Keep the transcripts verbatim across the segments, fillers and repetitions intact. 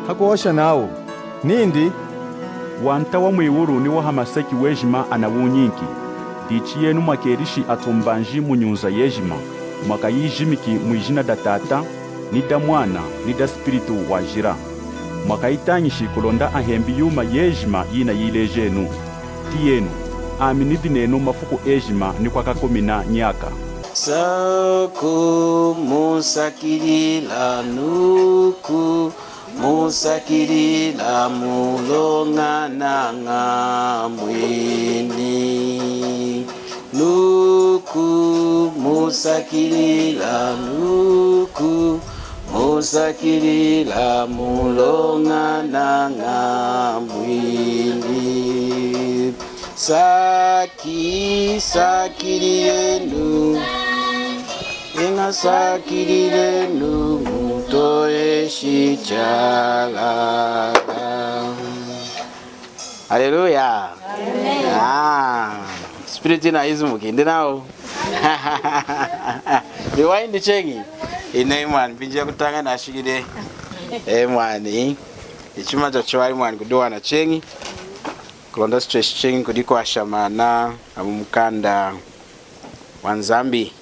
Hakuhosha nawu nindi, Wanta wa mwiwulu ni wa hamaseki wejima anawunyinki. Dichi yenu mwakelishi atumbanji mu nyunza yejima, mwakayijimiki mwijina da Tata, ni da Mwana, ni da Spiritu Wajila. Mwakayitañishi kulonda ahembi yuma yejima yinayilejenu. Tiyenu, ami nidi nenu mafuku ejima ni kwakakumina nyaka. Saku musakilila nuku, musakilila muloña naña mwini. Nuku musakilila, nuku musakilila muloña naña mwini. Saki, sakililenu. Eña, sakililenu, mutoyeshi chalala. Haleluya. Amen. Ah, spiritu yinayizumuki, ndi nawu. Miwahi ndi cheñi. Inehi mwani, mpinji yakutaña nashikili. E mwani. Ichi chuma chachiwahi mwani kudiwana cheñi. Kulonda tutweshi cheñi kudikwasha maana amu mukanda wa Nzambi.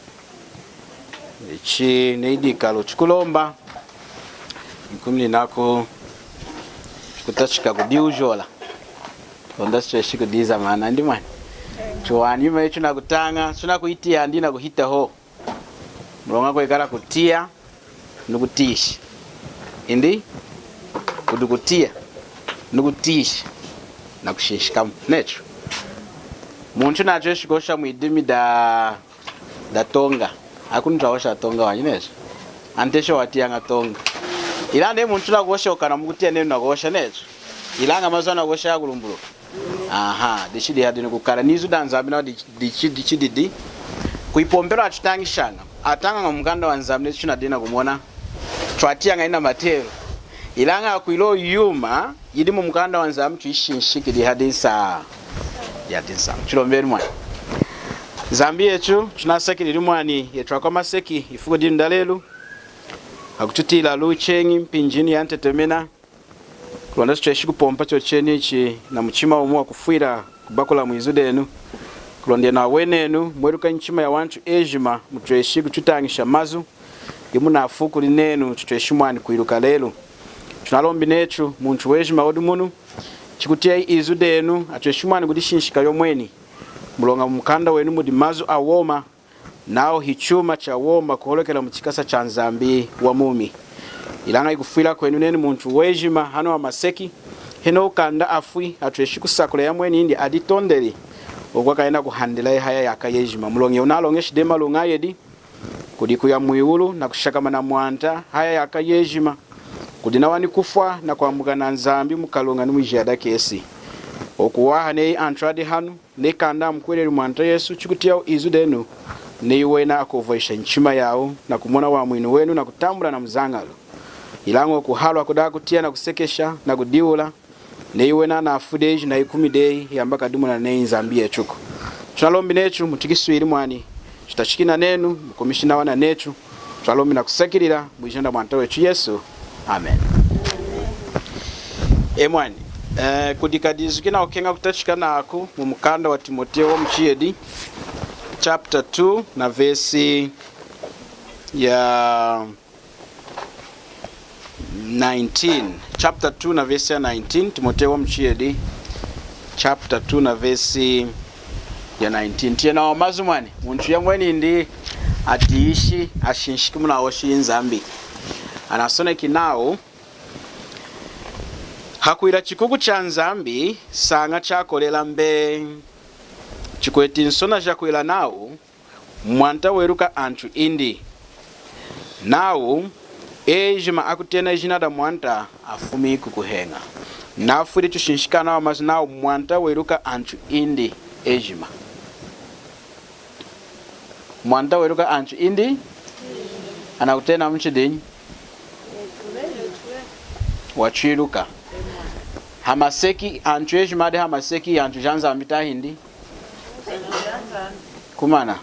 Ichi neyi dikalu chikulomba, nkumininaku chikutachika kudiwujola. Kulonda tutweshi kudiza maana, ndi mwani. Chiwani yuma yitunakutaña, tunakuyitiya ndi nakuhita hohu. Muloña kwekala kutiya ni kutiyisha. Indi? Kudi kutiya ni kutiyisha na kushinshikamu. Netu. Muntu natweshi kuhosha mwidimi da, da Tonga. Akunu twahosha Tonga wanyi, netu. Antesho watiyaña Tonga. Ilaña neyi muntu nakuhosha ukana mukutiya nenu nakuhosha, netu. Ilaña mazu anakuhosha yakulumbuluka. Aha, dichi dihadi ni kukala. Ni izu da Nzambi nawa di-, dichi, dichi didi. Ku ipompelu atutañishaña. Atañaña mukanda wa Nzambi netu tunadiña nakumona. Twatiyaña ina matelu. Ilaña kwila yuma yidi mu mukanda wa Nzambi tuyishinshiki dihadi nsa-, dihadi nsañu. Tulombenu mwani. Nzambi yetu, tunasakilili mwani, yetu akwa maseki, ifuku dinu da lelu. Hakututiyila luwi cheñi, mpinji yinu yantetemena. Kulonda tutweshi kupompa chochenichi na muchima wumu wakufwila kubakula mwizu denu. Kulonda enu awenenu, mweluka nyichima yawantu ejima, mutweshi kututañisha mazu, imunafwi kuli nenu, tutweshi mwani kwiluka lelu. Tunalombi netu, muntu wejima wudi munu, chikutiya izu denu, atweshi mwani kudishinshika yomweni. Muloña mu mukanda wenu mudi mazu awoma, nawu hichuma chawoma kuholokela mu chikasa cha Nzambi wamumi. Ilaña ikufwila kwenu nenu muntu wejima hanu hamaseki, henohu kanda afwi, atweshi kusakula yomweni indi aditondeli, okwakaya nakuhandila haya yaaka yejima. Muloña wunaloñeshi dehi maluña ayedi, kudi kuya mwiwulu nakushakama na Mwanta haya yaaka yejima, kudi nawa ni kufwa nakwambuka na Nzambi mukaluña ni mwijiya dakesi. Okuwaha neyi antu adi hanu, neyi kanda amukuhweleli Mwanta Yesu, chikutiyawu izu denu, neyi wena akovwahisha nyichima yawu, nakumona wamwinu wenu, nakutambula na muzañalu. Ilaña kuhalwa kudi akutiya nakusekesha, nakudiwula, neyi wena anafwi dehi, nayikumi dehi, yamba kadimona neyi Nzambi yetuku. Tunalombi netu, mutukiswili mwani, tutachiki nanenu, mukumishi nawa nanetu, twalombi nakusakilila, mwijina da Mwanta wetu Yesu. Amen. E mwani, eh, kudi kadizu kinakukeña kutachika naku mu mukanda wa Timotewu wamuchiyedi, chapter two na verse ya nineteen. Chapter two na verse ya nineteen, Timotewu wamuchiyedi, chapter two na verse ya nineteen. Tiyenu awa mazu mwani, muntu yomweni indi atiyishi, ashinshiki munahoshi Nzambi. Anasoneki nawu, hakwila chikuku cha Nzambi, saña chakolela mbe, chikweti nsona jakwila nawu, Mwanta weluka antu indi. Nawu, ejima akutena ijina da Mwanta afumi kukuheña. Nafwili tushinshika nawa mazu nawu, Mwanta weluka antu indi ejima. Mwanta weluka antu indi. Anakutena muchidinyi? Watwiluka. Hamaseki, antu ejima adi hamaseki, antu ja Nzambi tahindi? Komana.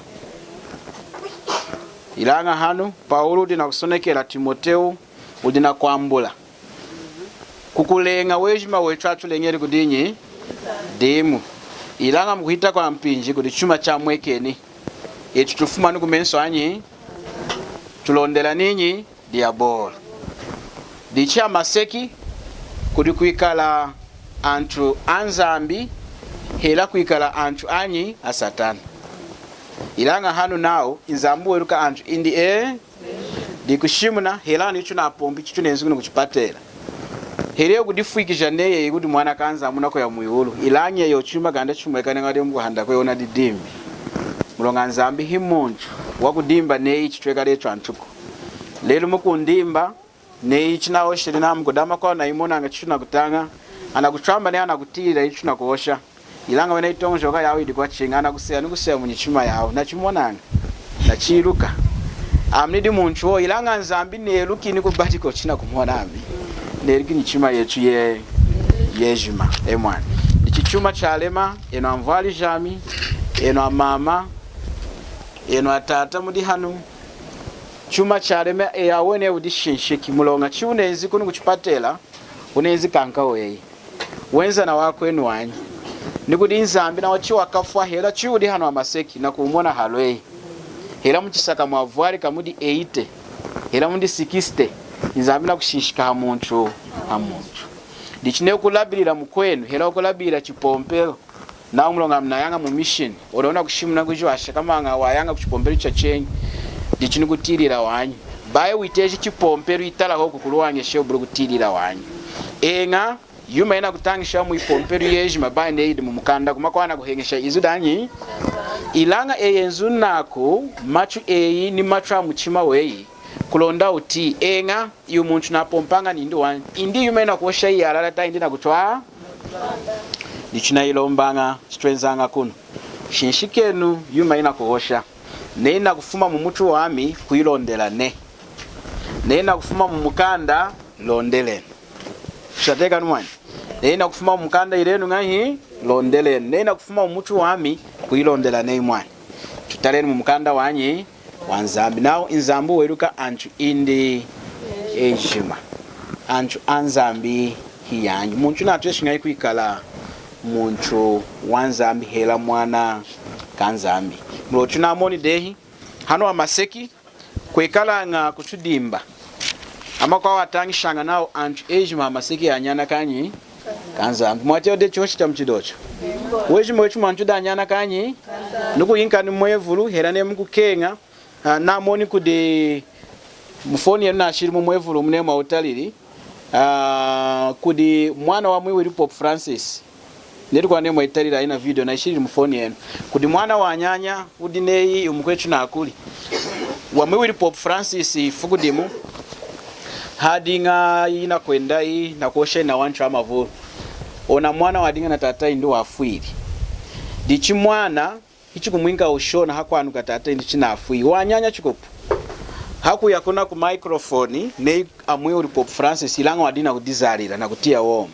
Ilaña hanu, Pawulu wudi nakusonekela Timotewu, wudi nakwambula. Kukuleña wejima wetu atuleñeli kudinyi? Dimu. Ilaña mukuhita kwampinji kudi chuma chamwekeni. Etu tufuma ni kumesu anyi? Tulondela ninyi? Diabolo. Dichi hamaseki kudi kwikala antu aNzambi, hela kwikala antu anyi? ASatana. Ilaña hanu nawu, Nzambi weluka antu indi e, dikushimuna, hela nichu napompi, chichu nenzi kunu kuchipatela. Hela kudifwikija neyi kudi mwana kaNzambi wunakuya mwiwulu. Ilaña eyi chuma kanda chimwekani ñadi mukuhanda kweyi wuna didimbi. Muloña Nzambi hi muntu wakudimba neyi chitwekali etu antuku. Lelu mukundimba, neyi chinahosheli nami kudi amakwawu nayimonaña chichu nakutaña, anakutwamba neyi anakutiyilila ichi chunakuhosha. Ilaña wena yitoñojoka yawu yidi kwacheñi, anakuseya ni kuseya munyichima yawu. Nachimonaña. Nachiluka. Ami nidi muntu wowu, ilaña Nzambi neluki ni kubadika chinakumona ami. Neluki nyichima yetu ye, yejima. E mwani. Ichi chuma chalema, enu anvwali jami, enu amama, enu atata mudi hanu. Chuma chalema, eyi aweni wudi shinshiki. Muloña chiwunenzi kunu kuchipatela, wunenzi kanka weyi. Wenza nawakwenu wanyi. Ni kudi Nzambi nawa chiwakafwa hela chiwudi hanu hamaseki nakumona halweyi. Hela muchisaka mwavwalika mudi eighty. Hela mudi sixty. Nzambi nakushinshika hamuntu. Hamuntu. Dichi neyi wukulabilila mukwenu. Hela wukulabilila chipompelu. Nawu muloña ami nayaña mu mission. Owu wunakushimuna kwiji washakamaña wayaña kuchipompelu chacheñi. Dichi ni kutiyilila wanyi. Bayi witeji chipompelu itala hohu kukuluwañesha wubuli kutiyilila wanyi. Eña, yuma yinakutañisha mwipompelu yejima bayi neyi yidi mumukanda, kumakwawu anakuheñesha izu danyi. Ilaña eyi enzu naku, machu eyi ni machu amuchima weyi, kulonda wutiyi, eña, iwu muntu napompaña nindi wanyi. Indi yuma yinakuhosha iyalala tahindi nakutwala. Dichi chinayilombaña, chitwenzaña kunu. Shinshikenu yuma yinakuhosha. Neyi yinakufuma mumutu wami kuyilondela nehi. Neyi yinakufuma mumukanda, londelenu. Tusateka numwani. Neyi yinakufuma mumukanda, ilenu ñahi, londelenu. Neyi yinakufuma mumutu wami kuyilondela nehi mwani. Tutalenu mumukanda wanyi, waNzambi. Nawu Nzambi weluka antu indi ejima. Antu aNzambi hiyanyi. Muntu natweshi ñahi kwikala muntu waNzambi hela mwana kaNzambi? Muloña tunamoni dehi, hanu hamaseki, kwekalaña kutudimba. Amakwawu atañishaña nawu antu ejima hamaseki anyana kanyi? KaNzambi. Mwatiyi dehi chihoshi chamuchidochu? Wejima wetu muntu wudi anyana kanyi? Nukuyinka ni mwevulu, hela neyi mukukeña, ah, namoni kudi mufoni yenu nashili mumwevulu mune mwawutalili, ah, kudi mwana wamwiwili Pope Francis. Neyi tukwawu neyi mwayitalili iyi video nayishili mufoni yenu. Kudi mwana wanyanya wudi neyi mukwetu nakuli. Wamwiwili Pope Francis ifuku dimu. Hadiña yinakwendayi nakuhosha nawantu amavulu. Ona mwana wadiña natata yindi wafwili. Dichi mwana hichikumwinka wushona hakwanuka tata yindi chinafwi. Wanyanya chikupu. Hakuya kuna ku microphone, neyi amwiwili Pope Francis, ilaña wadiña nakudizalila, nakutiya woma.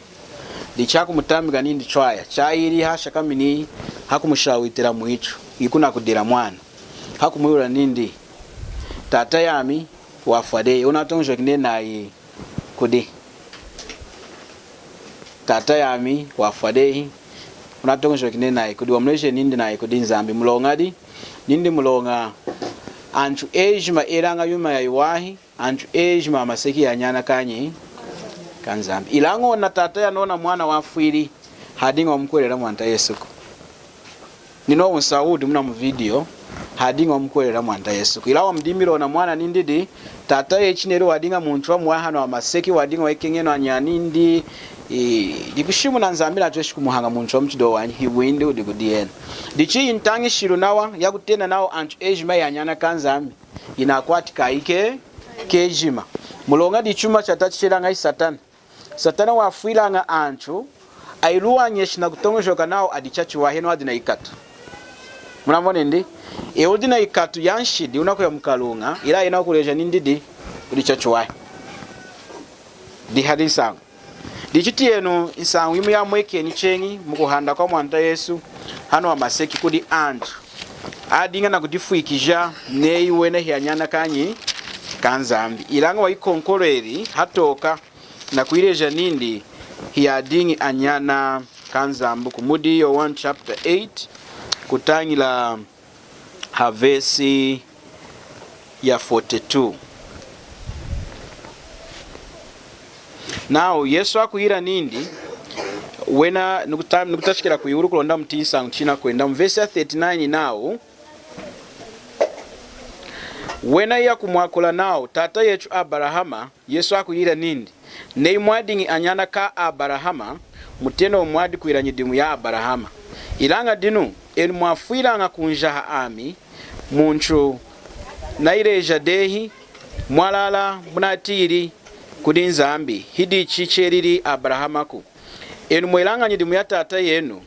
Dichi hakumutambika nindi chwaya, chayili hashakamini, hakumushawitila mwichu, ikunakudila mwana. Hakumwihula nindi, tata yami wafwa dehi, wunatoñojoki neyi nayi kudi? Tata yami wafwa dehi, wunatoñojoki neyi nayi kudi? Wamuleji nindi nayi kudi Nzambi. Muloña di? Nindi muloña antu ejima elaña yuma yayiwahi, antu ejima hamaseki anyana kanyi? KaNzambi. Ilaña ona tata yanona mwana wafwili, hadiña wamukuhwelela Mwanta Yesuku. Ninowu nsahu wudi muna mu video, hadiña wamukuhwelela Mwanta Yesuku. Ilaña wamudimbila ona mwana nindi di, tata yeyi chineli wadiña muntu wamuwahi hanu hamaseki, wadiña wakeñenu anyana indi, e, dikushimuna Nzambi natweshi kumuhaña muntu wamuchidowu wanyi, hibwindi wudi kudi yena. Dichi iyi ntañishilu nawa yakutena nawu antu ejima hiyanyana kaNzambi, yinakwati kayi kejima. Muloña dichuma chatachi chelaña hi Satana. Satana wafwilaña antu ayiluwañeshi nakutoñojoka nawu adi chachiwahi, henohu adi na yikatu. Munamoni ndi? Eyi wudi na yikatu yanshidi, wunakuya mukalunga, ilaña yinakuleja nindi di, wudi chachiwahi. Dihadi nsañu. Dichi tiyenu nsañu yimu yamwekeni cheñi mukuhanda kwa Mwanta Yesu hanu hamaseki kudi antu adiña nakudifwikija neyi wena hiyanyana kanyi kaNzambi. Ilaña wayikonkolweli hatooka nakuyileja nindi hiyadiñi anyana kaNzambiku. Mudi Yowanu chapter eight, kutañila ha vesi ya forty-two. Nawu Yesu hakuyila nindi, wena nukuta-, nukutachikila kwiwulu kulonda mutiyi nsañu chinakwenda. Mu vesi ya thirty-nine nawu, wena hiyakumwakula nawu, Tata yetu Abarahama. Yesu hakuyila nindi, neyi mwadiñi anyana kaAbarahama, mutenowu mwadi kwila nyidimu yaAbarahama. Ilaña dinu, enu mwafwilaña kunjaha ami, muntu nayileja dehi mwalala munatiyili kudi Nzambi, hidichi chelili Abarahamaku. Enu mwelaña nyidimu yatata yenu,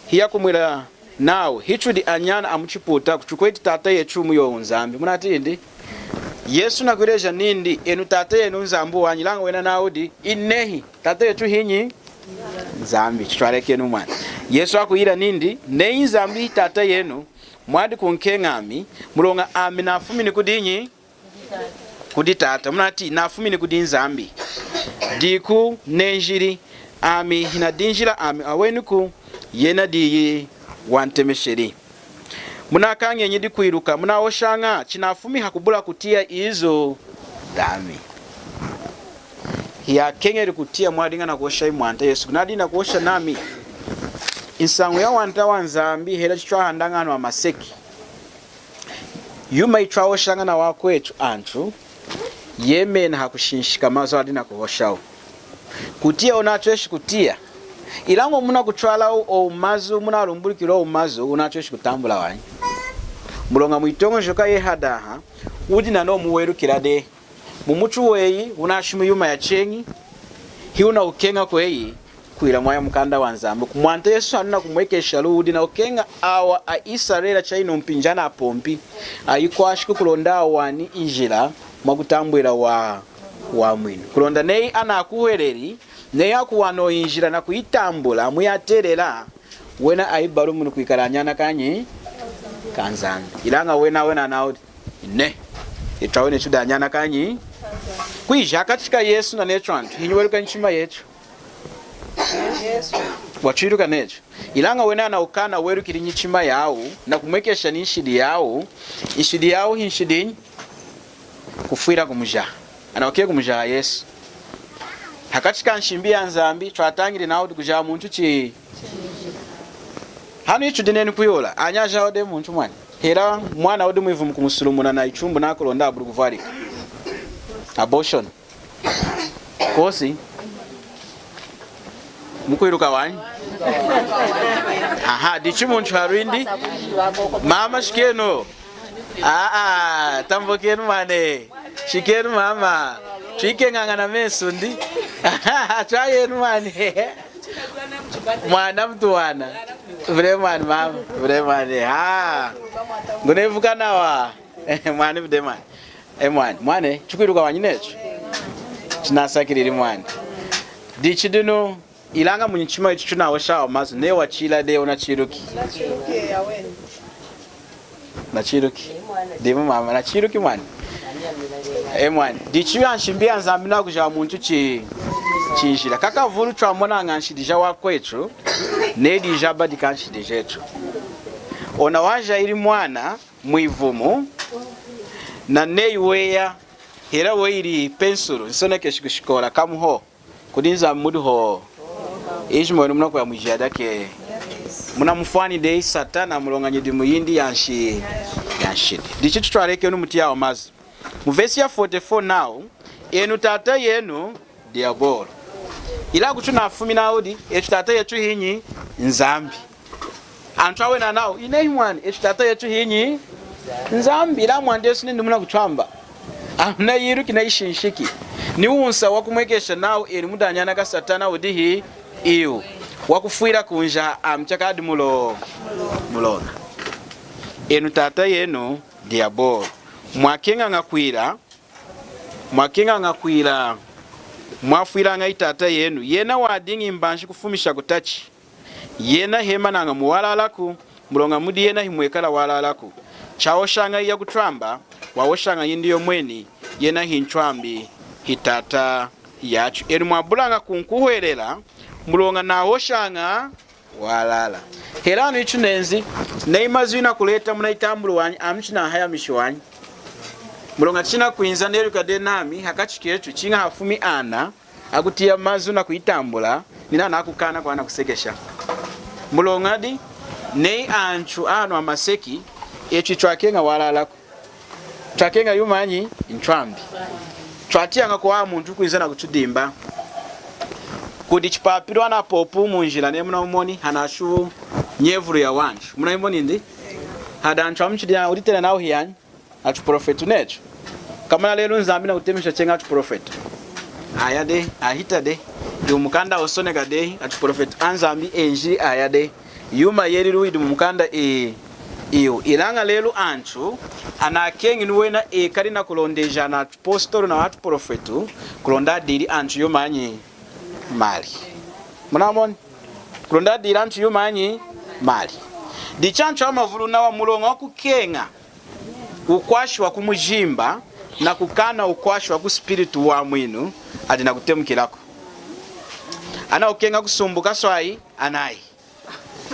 hiyakumwila nawu, hitudi anyana amuchiputaku, tukweti tata yetu wumu yowu Nzambi. Munatiyi ndi? Yesu nakuyileja nindi, enu tata yenu Nzambi wanyi, ilaña wena nawudi, inehi, tata yetu hinyi? Nzambi. Chitwalekenu mwani. Yesu hakuyila nindi, neyi Nzambi hitata yenu, mwadi kunkeña ami, muloña ami nafumini kudinyi? Kudi Tata. Munatiyi, nafumini kudi Nzambi. Diku nenjili, ami hinadi njila, ami awenuku, yena diyi wantemesheli. Munakañenyi dikwiluka, munahoshaña, chinafumi hakubula kutiya izu dami. Hiyakeñeli kutiya mwadiña nakuhosha Mwanta Yesu, kunadiña nakuhosha nami. Nsañu ya Wanta wa Nzambi, hela chitwahandaña hanu hamaseki. Yuma yitwahoshaña nawakwetu antu, yemena hakushinshika mazu adiña nakuhoshawu. Kutiya wunatweshi kutiya. Ilaña munakutwala owu mazu, munalumbulukila owu mazu, wunatweshi kutambula wanyi. Muloña mwitoñojoka yehadaha, wudi nanowu muwelukila dehi. Mumutu weyi, wunashimuni yuma yacheñi, hiwunakukeña kweyi, kwila mwaya mukanda wa Nzambi. Mwanta Yesu hanu nakumwekesha luwi, wudi nakukeña awa aIsarela chayinu mpinji anapompi, ayikwashiku kulonda awani njila mwakutambwila wa, wamwinu. Kulonda neyi anakuhweleli, neyi akuwana njila nakuyitambula, muyatelela, wena ayibalumuni kwikala anyana kanyi? KaNzambi. Ilaña wena, wena nawudi, inehi, etu aweni tudi anyana kanyi? Kwiji hakachi kaYesu nanetu antu, hinyi weluka nyichima yetu? Watwiluka netu. Ilaña wena anawukana welukili nyichima yawu, nakumwekesha ninshidi yawu, nshidi yawu hinshidinyi? Kufwila kumujaha. Anawukeñi kumujaha Yesu. Hakachi kanshimbi yaNzambi, twatañili nawudi kujaha muntu chi-, hanu hitudi nenu kuyola, anyajaha dehi muntu mwani. Hela mwana wudi mwivumu kumusulumuna nayitumbu nakulonda abuli kuvwalika. Abortion. Kosi? Mukwiluka wanyi? Aha, dichi muntu halwindi. Mama shikenu. Aa, tambukenu mwani. Shikenu mama. Twikeñaña namesu ndi. Twayenu mwani. Mwana mutuwana. Vule mwani mama. Vule mwani. Ha. Ngunevuka nawa. Mwani vule mwani. E mwani, mwani, tukwiluka wanyi netu? Tunasakilili mwani. Dichi dinu, ilaña munyichima yetu tunahosha awa mazu, neyi wachila dehi wunachiluki. Nachiluki. Dimu mama, nachiluki mwani. E mwani, dichi anshimbi yaNzambi nakujaha muntu chi-, chinjila. Kakavulu twamonaña nshidi jawakwetu, neyi dijabadika nshidi jetu. Ona wajahili mwana, mwivumu, naneyi weya, hela weyili pensulu, nsonekeshi kushikola, kamu hohu. Kudi Nzambi mudi hohu. Ijima wenu munakuya mwijiya dakesi. Munamufwani dehi Satana muloña nyidimu yindi yanshi-, yanshidi. Dichi tutwalekenu mutiyi awa mazu. Mu vesi ya forty-four nawu, enu tata yenu Diabolo. Ilaña kutunafumi nawudi, etu tata yetu hinyi? Nzambi. Antu awena nawu, inehi mwani, etu tata yetu hinyi? Nzambi. Ilaña Mwanta Yesu nindi munakutwamba. Amunayiluki nayishinshiki. Niwunsahu wakumwekesha nawu enu mudi anyana kaSatana wudihi? Iwu. Wakufwila kunjaha ami chakadi mulo-, muloña. Enu tata yenu Diabolo. Mwakeñaña kwila, mwakeñaña kwila, mwafwilaña hitata yenu. Yena wadiñi mbanji kufumisha kutachi. Yena hemanaña muwalalaku, muloña mudi yena himwekala walalaku. Chahoshaña iya kutwamba, wahoshaña yindi yomweni, yena hintwambi, hitata yachu. Enu mwabulaña kunkuhwelela, muloña nahoshaña walala. Hela anu ichi nenzi, neyi mazu inakuleta muna itambulu wanyi, ami chinahayamishi wanyi. Muloña chinakwinza neluka dehi nami, hakachi kechu, chiña hafumi ana, akutiya mazu nakuyitambula, nina nakukaana kwanakusekesha. Muloña di, neyi anchu anu hamaseki, echu hitwakeña walalaku. Twakeña yumanyi? Ntwambi. Twatiyaña kuwaha muntu wukwinza nakutudimba. Kudi chipapilu anapopu munjila, neyi munamumoni, hanashu nyevulu yawantu. Munayimoni ndi? Hadi antu amuchidi, wuditena nawu hiyanyi? Atuprofetu netu. Komana lelu Nzambi nakutemesha cheñi atuprofetu. Aya dehi, ahita dehi. Iwu mukanda wusoneka dehi, atuprofetu aNzambi enjili aya dehi. Yuma yelili widi mumukanda i-, iwu. Ilaña lelu antu anakeñi niwena ekali nakulondeja ana atupostolu na atuprofetu, kulonda adili antu yumanyi? Mali. Munamoni? Kulonda adili antu yumanyi? Mali. Dichi antu amavulu nawa muloña wakukeña wukwashi wakumujimba nakukaana wukwashi wakuspiritu wamwinu, adi nakutemukilaku. Anakukeña kusumbuka swayi, anayi.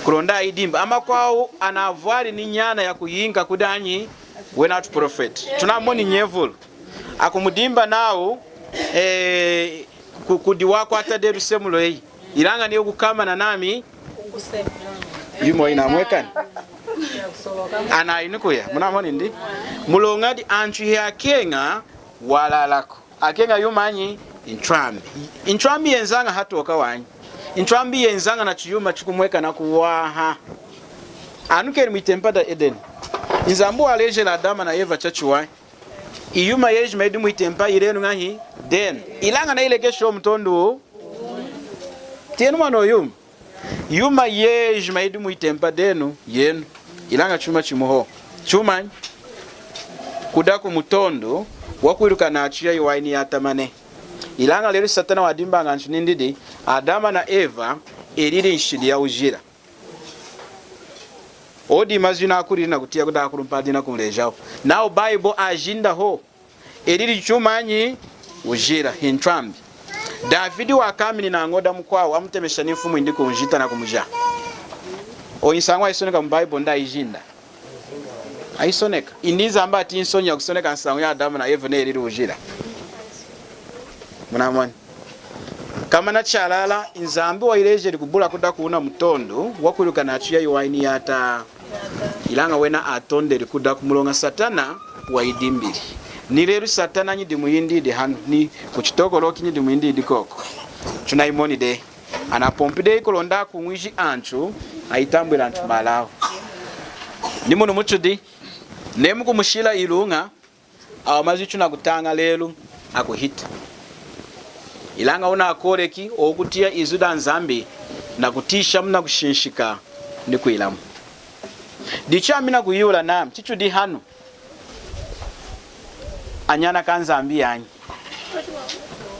Kulonda ayidimba. Amakwawu anavwali ninyana yakuyinka kudi anyi? Wena atuprofetu. Tunamoni nyevulu. Akumudimba nawu, eh, ku-, kudi wakwata dehi lusemu lweyi. Ilaña niwukukama nanami, yuma yinamwekani. Anayi nikuya. Munamoni ndi? Muloña di antu hiyakeña walalaku. Akeña yumanyi? Ntwambi. Ntwambi yenzaña hatooka wanyi? Ntwambi yenzaña nachiyuma chikumwekana kuwaha. Anukenu mwitempa da Edeni. Nzambi walejeli Adama na Eva chachiwahi. Iyuma yejima yidi mwitempa yilenu ñahi? Denu. Ilaña nayilekesha mutondu. Tiyenu mwani yuma. Yuma yejima yidi mwitempa denu, yenu. Ilaña chuma chimu hohu. Chumanyi? Kuda kumutondu wakwiluka nachu yayiwahi ni yatama nehi. Ilaña lelu Satana wadimbaña antu nindi di, Adama na Eva, elili nshidi yawujila. Odi mazu inakulili nakutiya kudi akulumpi adi nakunlejawu. Nawu Bayibolu ajinda hohu. Elili chumanyi? Wujila, hintwambi. Davidi wakamini nañoda mukwawu, amutemesha ni nfumu yindi kunjita nakumujaha. Oyi nsañu ayisoneka mu Bayibolu ndi ayijinda? Ayisoneka. Indi Nzambi ati nsonyi yakusoneka nsañu ya Adama na Eva ni elili wujila? Munamoni? Komana chalala, Nzambi wayilejeli kubula kuda kuna mutondu wakwiluka nachu yayiwahi ni yata. Ilaña wena atondeli kuda kumuloña Satana wayidimbili. Ni lelu Satana nyidimu yindi yidi hanu, ni kuchitokoloki nyidimu yindi yidi kwoku. Tunayimoni dehi. Anapompi dehi kulonda akuñwiji antu, ayitambwili antu mali awu. Ni munu mutudi, neyi mukumushila iluña, awa mazu itunakutaña lelu akuhita. Ilaña wunakooleki, wukutiya izu da Nzambi, nakutiyishamu nakushinshika ni kwilamu. Dichi ami nakuyihula nami, chitudi hanu, anyana kaNzambi yanyi.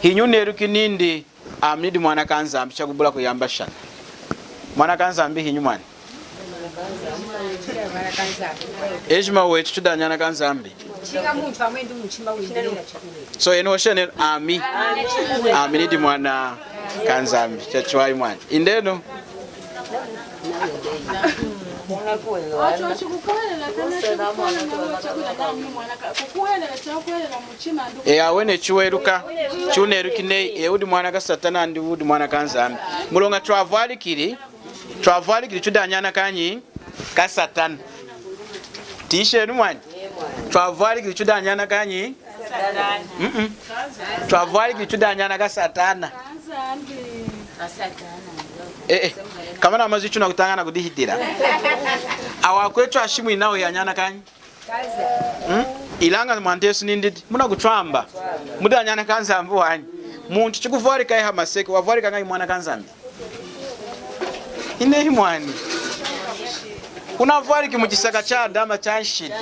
Hinyi wuneluki nindi ami nidi mwana kaNzambi chakubula kuyambashana? Mwana kaNzambi hinyi mwani? Ejima wetu tudi anyana kaNzambi. So enu hoshenu nenu, ami. Ami nidi mwana kaNzambi. Chachiwahi mwani. Indenu. Eya, wena chiweluka, chineluki neyi, eyi wudi mwana kaSatana, indi wudi mwana kaNzambi. Muloña twavwalikili, twavwalikili tudi anyana kanyi? KaSatana. Tiyishenu mwani. Twavwalikili tudi anyana kanyi? Mm-mm. Twavwalikili tudi anyana kaSatana. Eh, eh. Komana mazu itunakutaña nakudihitila. Awa akwetu ashimwinawu anyana kanyi? Hmm? Ilaña Mwanta Yesu nindi di, munakutwamba mudi anyana kaNzambi wanyi. Muntu chikuvwalika hamaseki, wavwalika ñahi mwana kaNzambi? Inehi mwani. Wunavwaliki muchisaka chaAdama chanshidi,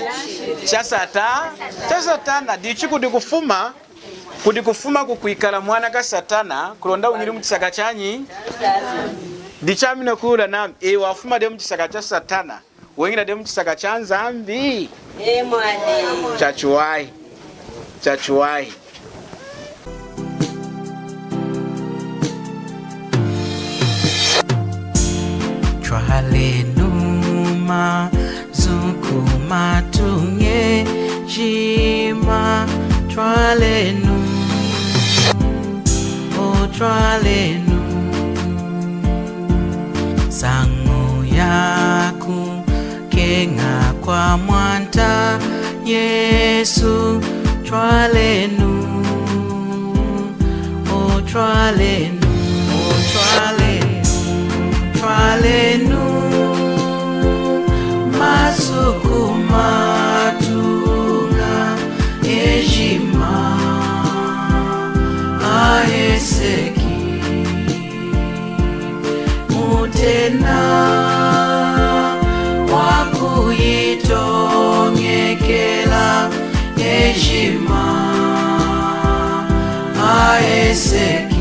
chaSata-, chaSatana. Dichi kudi kufuma, kudi kufuma kukwikala mwana kaSatana, kulonda wiñili muchisaka chanyi? Dichi ami nakwihula nami, eyi wafuma dehi muchisaka chaSatana, weñila dehi muchisaka chaNzambi? Ee mwani. Chachiwahi. Chachiwahi. Matuña ejima, twalenu, o twalenu. Nsañu yakukeña kwa Mwanta Yesu, twalenu, o twalenu, o twalenu, twalenu, masuku matuña ejima aheseki. Mutena wakuyitoñekela ejima aheseki.